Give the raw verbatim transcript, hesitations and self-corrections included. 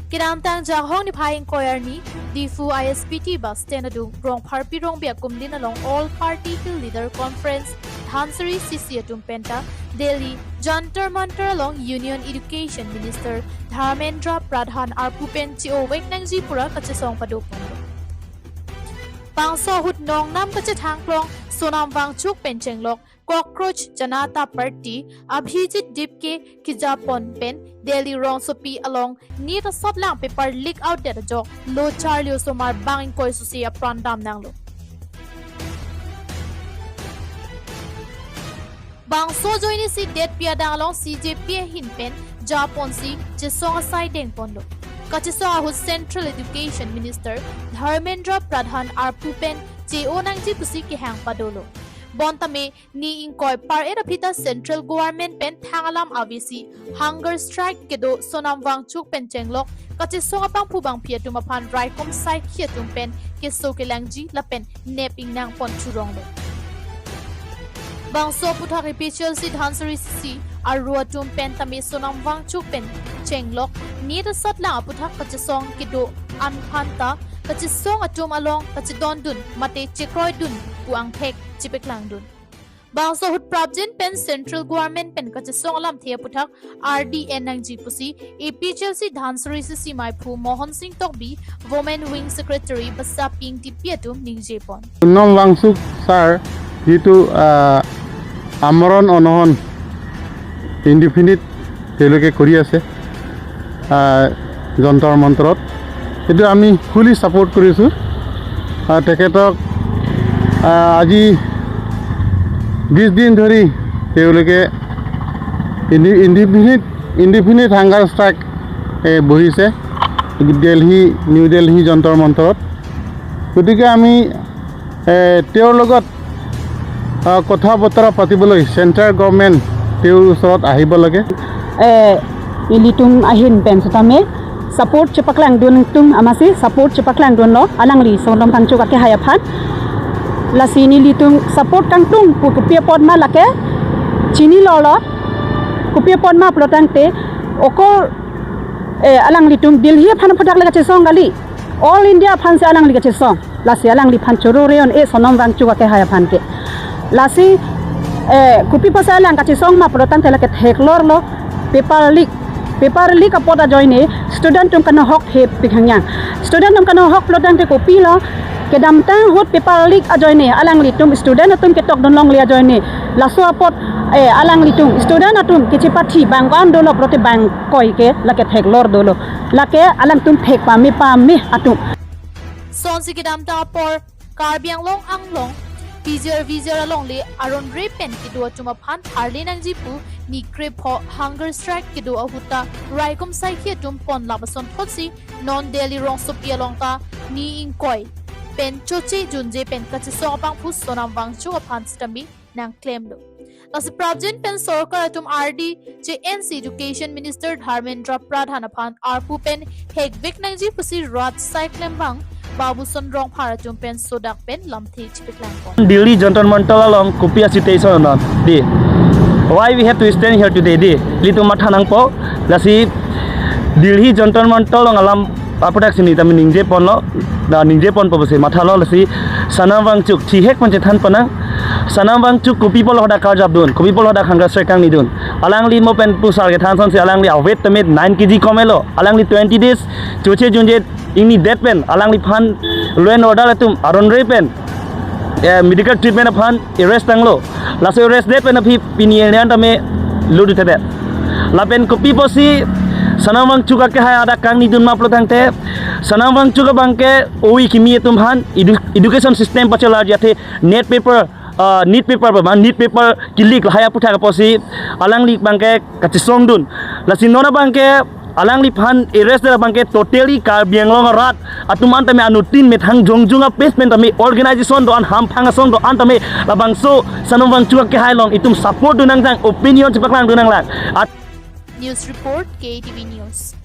Kedamtang Jakhong niphai ingkoi arni, Diphu I S B T bus stand adung, Rongpharpi Rongbi akumlin along All Party Hill Leader Conference, Dhansiri C C atum penta, Delhi, Jantar Mantar along Union Education Minister Dharmendra Pradhan arpu pen che-ovek nangji pura kachesong padopon. Bangso ahut nongnam kachethang klong Sonam Wangchuk pen chenglok Cockroach Janata Party Abhijit Dipke kejapon pen Delhi rongsopi along nit asot lang paper leak out det ajok lo charli osomar bang ingkoi susi apran dam nanglo. Bangso ajoine si detpi adang along C J P ahin pen japonsi chesong asai dengponlo. Kachesong ahut Central Education Minister Dharmendra Pradhan arpu pen che-o nangji pusi kehang padolo. Bonta me ni ingkoi par-et aphi ta Central Government pen thang alam avesi hunger strike kedo Sonam Wangchuk pen chenglok kachesong abangphu bangphi atum aphan raikom saikhi atum pen keso kelangji lapen nep ingnang pon churonglo. Bangso aphuthak A P H L C Dhansiri C C aru atum pen tame Sonam Wangchuk pen chenglok nit asot lang aphuthak kachesong kedo-an aphanta kachesong atum along kachedondun mate chekroidun pu angthek chipeklangdun. Bangso ahut prapjin pen Central Government pen kachesong alamthe aphuthak R D N nangji pusi A P H L C Dhansiri C C maiphu Mohan Singh Tokbi, Women Wing Secretary Basaping T P atum ningjepon. Sonam Wangchuk sir যিটো, আহ, আমৰণ অনশন ইনডিফিনিট তেওঁলোকে কৰি আছে, আহ, যন্তৰ মন্তৰত, এইটো আমি ফুলি ছাপোৰ্ট কৰিছোঁ। আহ, তেখেতক, আহ, আজি বিছ দিন ধৰি তেওঁলোকে ইনডি-, ইনডিফিনিট, ইনডিফিনিট হাংগাৰ ষ্ট্ৰাইক, এ, বহিছে দিল্লী, নিউ দিল্লী যন্তৰ মন্তৰত। গতিকে আমি, এ, তেওঁৰ লগত, আহ, কথা বতৰা পাতিবলৈ চেণ্ট্ৰেল গভৰ্ণমেণ্ট তেওঁৰ ওচৰত আহিব লাগে। Eh, ilitum ahin pen setame support chepaklangdun atum amatsi support chepaklangdunlo alangli Sonam Wangchuk akehai aphan. Lasi nelitum support kangtung pu kopi apot ma lake chinilolo, kopi apot ma pulotangte okol, eh, alanglitum Delhi aphan aphuthak le kachesong kali, All India aphansi alangli kachesong. Lasi alangliphan choro reon e Sonam Wangchuk akehai aphan ke. Lasi, eh, kopi apotsi alang kachesong ma pulotangte lake theklorlo, paper leak. Paper leak apot ajoine student atum kanohok hepik hangyang. Student atum kanohok pulotangte kopilo, kedamtang ahut paper leak ajoine alanglitum student atum ketokdun longle ajoine. Laso apot, eh, alanglitum student atum kechepathi bang ko-an dolo pulote bang ingkoi ke lake theklor dolo. Lake alangtum thek pame pame atum. Sonsi kedamtang apor Karbi Anglong anglong P G R V G R alongle aron re pen kedo atum aphan tharle nangji pu ni krepho hunger strike kedo ahut ta raikom saikhi atum pon lapuson thotsi non Delhi rongsopi along ta ni ingkoi pen choche junje pen kachesong abangphu Sonam Wangchuk aphan sitame nangklemlo. Lasi prapjin pen sorkar atum R D J N C Education Minister Dharmendra Pradhan aphan arpu pen hekvek nangji pusi rat saiklem abang Babuson Rongphar atum pen sodak pen lamthe chipeklangpon. Delhi Jantar Mantar along kopi a situation on di. Why we have to stand here today di? Ilitum matha nangpo. Lasi Delhi Jantar Mantar along alam aphuthak si neli tame ningjeponlo, na ningjeponpo pusi mathalo. Lasi Sonam Wangchuk thihek pen chethan ponnang. Sonam Wangchuk kopi apotlo hadak karjapdun, kopi apotlo hadak hunger strike kangnidun. Alangli mo pen pusar kethan asonsi alangli awet tame nine K G komelo. Alangli twenty days choche junje ingni det pen alangliphan law and order atum aron re pen, eh, medical treatment aphan arrest tanglo. Laso arrest det pen aphi pini ilian tame ludu thedet. Lapen kopi apotsi Sonam Wangchuk akehai hadak kangnidun ma pulotangte, Sonam Wangchuk abangke oi kimi atum aphan edu-, education system pachelarji athe NEET paper, ah, NEET paper ba, NEET paper ki-leak lahai aphuthak apotsi alangli abangke kachesongdun. Lasi non abangke alangliphan arrest det abangke totally Karbi Anglong arat atum an tame anuttin methang jongjung a-page pen tame organization do-an, hamphang asong do-an tame labangso Sonam Wangchuk akehai along itum support dun nangtang, opinion chepaklangdun nanglang. At- News report, K T V News.